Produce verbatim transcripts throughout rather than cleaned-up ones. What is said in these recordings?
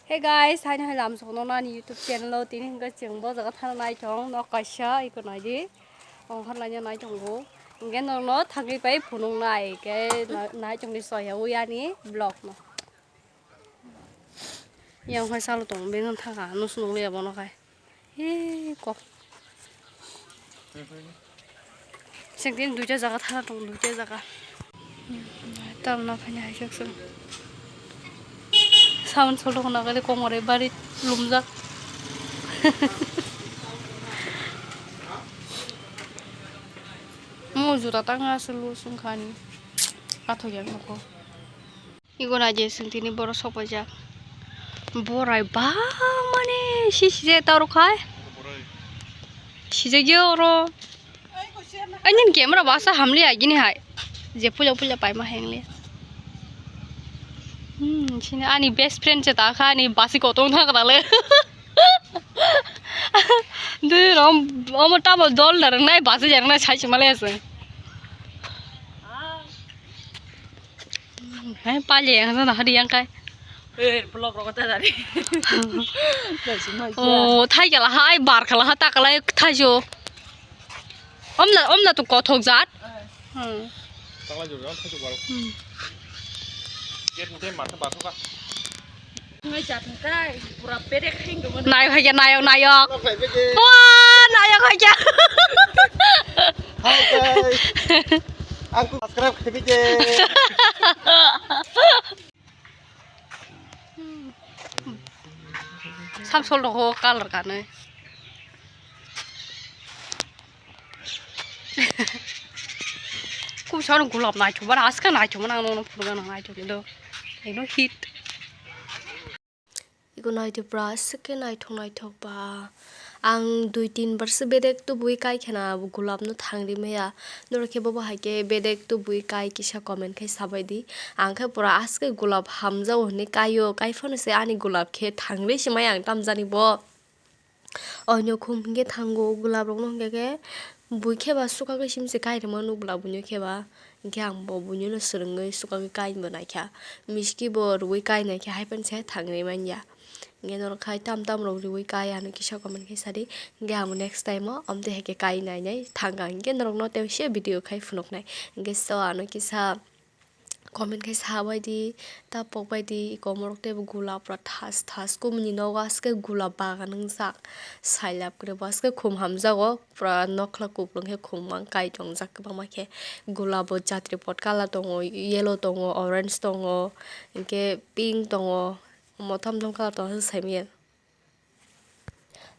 Hey guys, haino hai lamsok no nani YouTube channel o tini hwnkhe chwng bo jaga thana nai tong nok kaisa iko nai di. Ongkhar laina nai tongo. Hwnkhe norok no thangwi pai phunuk nai khe nai tong di soya wi ani vlog no. Yang hai salo tong bini thaka no sunung le bono khai. He ko. Sengtin duita jaga thana tong duita jaga. Tamna phanya hai khe. Sound solo khna kali komore bari lumjak. Mo juta tanga sulu sungkhani. Kathok yang noko. Igo naidi sengtini borok sokpaijak. Borai bangmani si sijak ta rwkhai. Sijak ya oro. Ani camera basa hamli agini hai. Je puja puja paima hengli. Hmm, sini ani best friend se ta kha ani basi kotong thang rale. Dui rom omo tamo dol dar nai basi jar nai sai chumale ase. Hai pale yang sana hari yang kai. Eh, vlog rogo ta dari. Oh, thai kala hai bar kala ha ta kala thai jo. Omna omna tu kothok jat. Hmm. Tangla jor jor thai jo bar. Hmm. Get mute mar ta bar ka. Ngai jat kai pura pede khain ko. Nai hai ya nayok nayok. Wah, nayok hai ya. Hai guys. Aku subscribe khabi je. Samsol rok color kanwi. Kum sano gulab naithok mani aska naithok mani ang nono phunukgana naithok do. Eno hit. Iko naitwi pura aswk khe naithok naithok ba. Ang dui tin bar se bedek tubui kai khena gulab no thangri maya. Norok khe bobo hai khe bedek tubui kai kisa comment khai sabai di. Ang khe pura aswk khe gulab hamjao hinwi kaio. Kai phano se ani gulab khe thangri se maya ang tamjani bo. Oino khum hinkhe thango gulab rokno hinkhe khe bui khe ba suka khe simse kai rwmano gulab buino khe ba. Hinkhe ang bo buino swrwngwi suka khe kainwi bo naikha. Miski bo rwui kai naikha hai phano se thangwi manya. Hinkhe norok khai tam tam rok rwui kai ano kisa comment khe sadi. Hinkhe ang bo next time o amtwi hai khe kai nainai thangkha hinkhe norokno tei se video khai phunuknai. Hinkhe so ano kisa comment khe sabai di, ta pokbai di, iko omorok teibo gulab pura thas thas. Kumni nogo aske gulab bagan wngjak. Sailab kwrwi bo aske khum hamjago, pura nokla kuplung khe khum mang kai tongjak kwbangma khe. Gulab bo jatri pot colour tongo, yellow tongo, orange tongo, hinkhe pink tongo, omo thom thom colour tongo saimanya.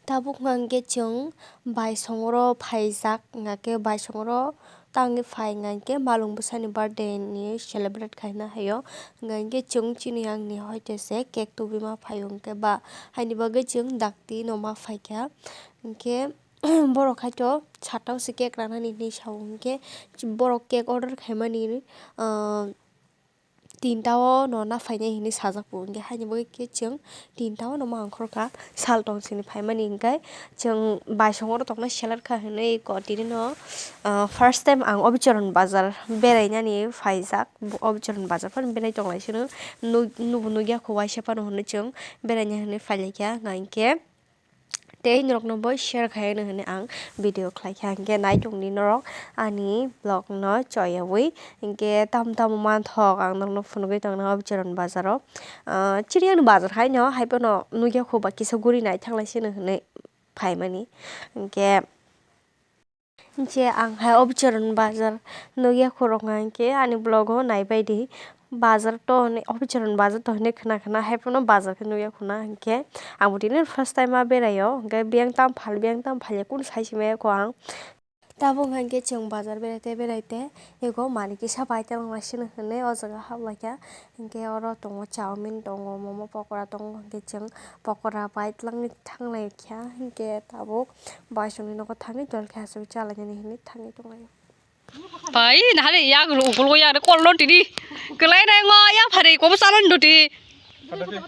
Tabuk hwnkha hwnkhe chwng baisongoro phaijak, hwnkha khe baisongoro tangwi phai hwnkha khe malung bwsani birthday ni celebrate khaina haio. Hwnkha hwnkhe chwng chini yang ni hoite se cake tubui ma phaio, hwnkhe ba haini bagwi chwng dakti no ma phaikha. Hwnkhe borok haito satok se cake ranani hinwi sao, hwnkhe borok cake order khaimani, ah, tinta o no na phainai hinwi sajak bo, hwnkhe haini bagwi khe chwng tinta o no mangkhor kha sal tong sini phaimani, hwnkhe chwng baisongoro tongna selar kha hinwi ko tini no, ah, first time ang Obicharan bazar berainani phaijak. Obicharan bazar phano berai tonglai sino nuk-, nubo nukya kho waisa phano hinwi chwng beraina hinwi phailaikha, hwnkhe. Tei norokno bo share khai hwnwi ang video khlai kha, hinkhe nai tongdi norok ani vlog no choyawi, hinkhe tamo tamo manthok ang norokno phunugwi tongna Obicharan bazar o, ah, chini ani bazar haino haiphano nukya kho ba kisa guri naithang lai sino hinwi phaimani, hinkhe. Je ang hai Obicharan bazar nukya khorok hwnkha hinkhe ani vlog o naibaidi. Bazar to hinwi Obicharan bazar to hinwi khna khna haiphano bazar khe nukya khuna hinkhe ang bo tini first time ma beraio, hinkhe biyang tam phal biyang tam phalya kunu sai simaya kho ang. Tabuk hwnkha hinkhe chwng bazar beraite beraite ego manwi kisa pai tongma sino hinwi o jaga hablaikha. Hinkhe oro tongo chowmin tongo, momo pokora tongo, hinkhe chwng pokora bai twlangwi thanglai kha, hinkhe tabuk baisongni nogo thangwi tongkha, aswk chalainani hinwi thangwi tonglaio. Bai, nahale yak rw ukulgo yak rw kol no tidi. Kwlai nai ngo yak phari kobo chalon duti.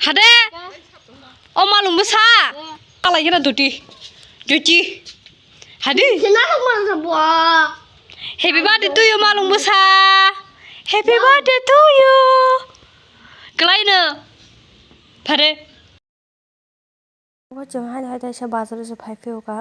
Hade. O malung bwsa. Kalai gina duti. Duti. Hadi. Sina rok mana sa bo. Happy birthday to you, malung bwsa. Happy birthday to you. Kwlai no. Phare. Bo chwng haino hai teisa bazar o se phai phiyokha.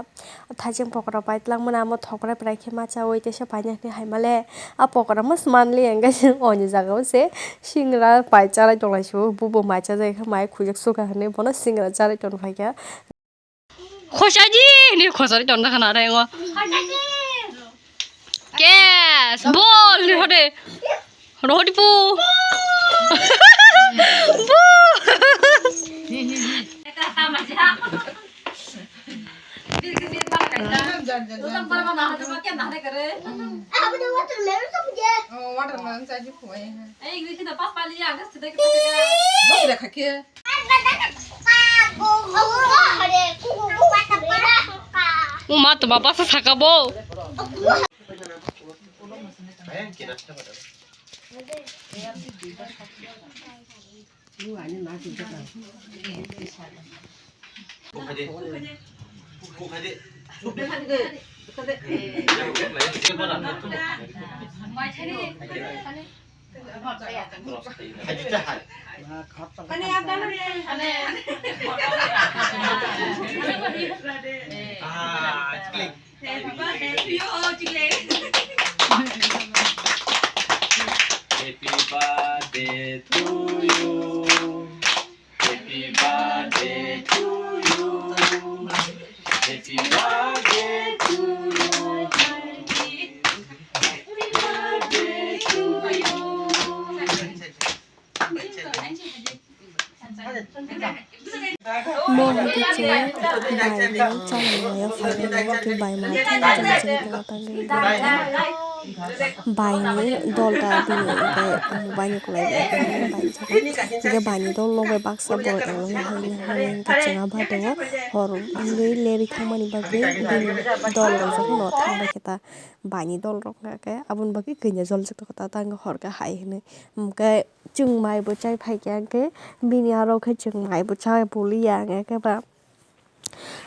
Thaicheng pokora pai twlangmani amo thokra prai khe ma chaui teisa paina hinwi hai male. A pokora mas manliya hwnkhe chwng oni jaga o se singra pai chalai tonglaisio. Bubo mai chajai khe mai khujak sukha hinwi bono singra chalai tongphaikha. Khosaji hinwi khosari tongna khana rengo. Kes, bol ni hode. Rohori pu. Pu. Watermelon chahiye. Bos dekha khe. Uma to baba sa saka bo. Happy birthday to you. Happy birthday to you. Happy birthday to you. Happy birthday to you. Mo hwnkhe chwng bai no chana nai o phaimani hwnkhe bai ma thang jang jang tongma tangwi bai ni dol ta bini hwnkhe amo bai ni kwlai bai hwnkhe bai ni dol rok bai baksa borok tongmani hai hwnwi hwnkhe chwng abo tongo hor wngwi lerwi thangmani bagwi bini dol rok jotono thang bai khe ta bai ni dol rok hwnkhe aboni bagwi kanya joljak tongkha ta hwnkhe hor khe hai hwnwi hwnkhe. Chwng mai bo chai phaikha hwnkhe bini aro khe chwng mai bo chai boliya hwnkhe ba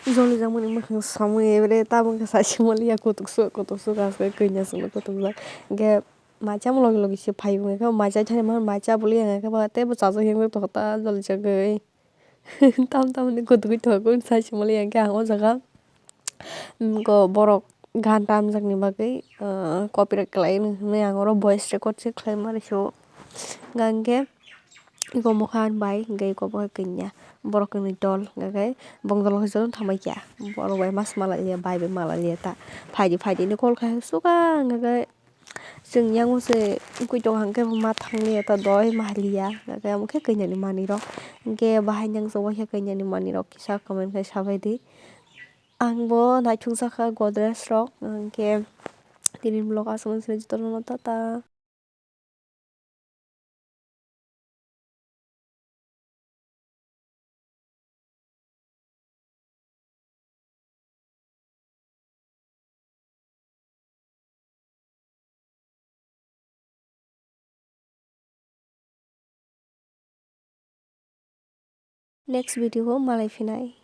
jolijakmani mwkhang samwi ebere tabuk khe sai se manliya kutuk suk kutuk suk aswk kanya chwngno kutukjak hwnkhe mai chama logi logi se phai wngkhe mai chai thani mai cha boliya hwnkhe ba teibo chajak hwnkhe tongkha ta jolijagwi. Tam tam hinwi kutugwi tongo, sai se manliya hwnkhe ang o jaga, um, go borok gan tamjakni bagwi, uh, copyright khlaino hinwi ang oro voice record se khlaima rw sio. Hwnkhe iko mokhan bai, hwnkhe iko bo kanya borok ni dol, hwnkhe bong dol khe jotono thambai kha, borok bai mas malai ya, bai bai malai ya ta, phaidi phaidi hinwi call khai suka, hwnkhe. Chwng yang se wngwi tongo hwnkhe ma thanglia ta doi ma haliya hwnkhe omo khe kanya ni manwi rok hwnkhe bahai nang se waisa kanya ni manwi rok kisa comment khai sabai di ang bo naithok jakha Godrej rok hwnkhe tini vlog aswk se jotono tata. Next video o malai phinai.